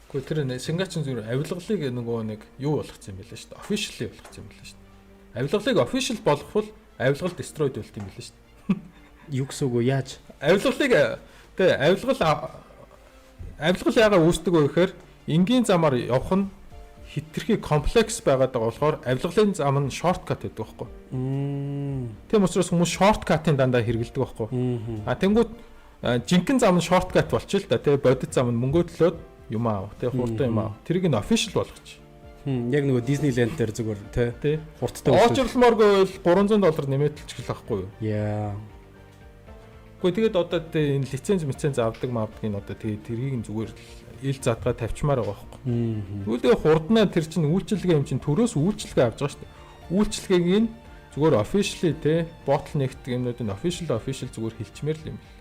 Гэхдээ тэр Сингачин зүгээр авилгалыг нөгөө нэг юу болгоцсон юм бэлээ шүү дээ. Officially болгоцсон юм бэлээ шүү дээ. Авилгалыг official болгохвол авилгал destroyed болт юм бэлээ шүү дээ. Юу гэсэн үг вэ? Яаж? Авилгалыг тэ авилгал яагаад үүсдэг вэ гэхээр энгийн замаар явах нь хэтэрхий комплекс байгаад байгаа болохоор авилгалын зам нь shortcut гэдэг байхгүй. Тийм учраас хүмүүс shortcut-ын дандаа хэрэгэлдэг байхгүй. А тэнгууд жинхэнэ зам нь shortcut болчих л да, тий, бодит зам нь мөнгөө төлөөд юм аав, тий, хурдан юм аав. Тэрийг нь official болгоч. Яг нөгөө Disneyland дээр зүгээр тий хурдтай. Оочирлмооргүй бол 300 доллар нэмэтэлчих л байхгүй юу? Яа. Гэхдээ тэгээд одоо тий энэ лиценз авдаг мавдгийг одоо тэгээд тэрийг нь зүгээр ил задгаа тавьчмаар байгаа байхгүй. Тэгвэл тэгээ хурднаа тэр чинь үйлчилгээ юм чинь төрөөс үйлчилгээ авч байгаа шүү дээ. Үйлчилгээг нь зүгээр officially те bottleneck юмнуудын official зүгээр хэлчмээр л юм бэл.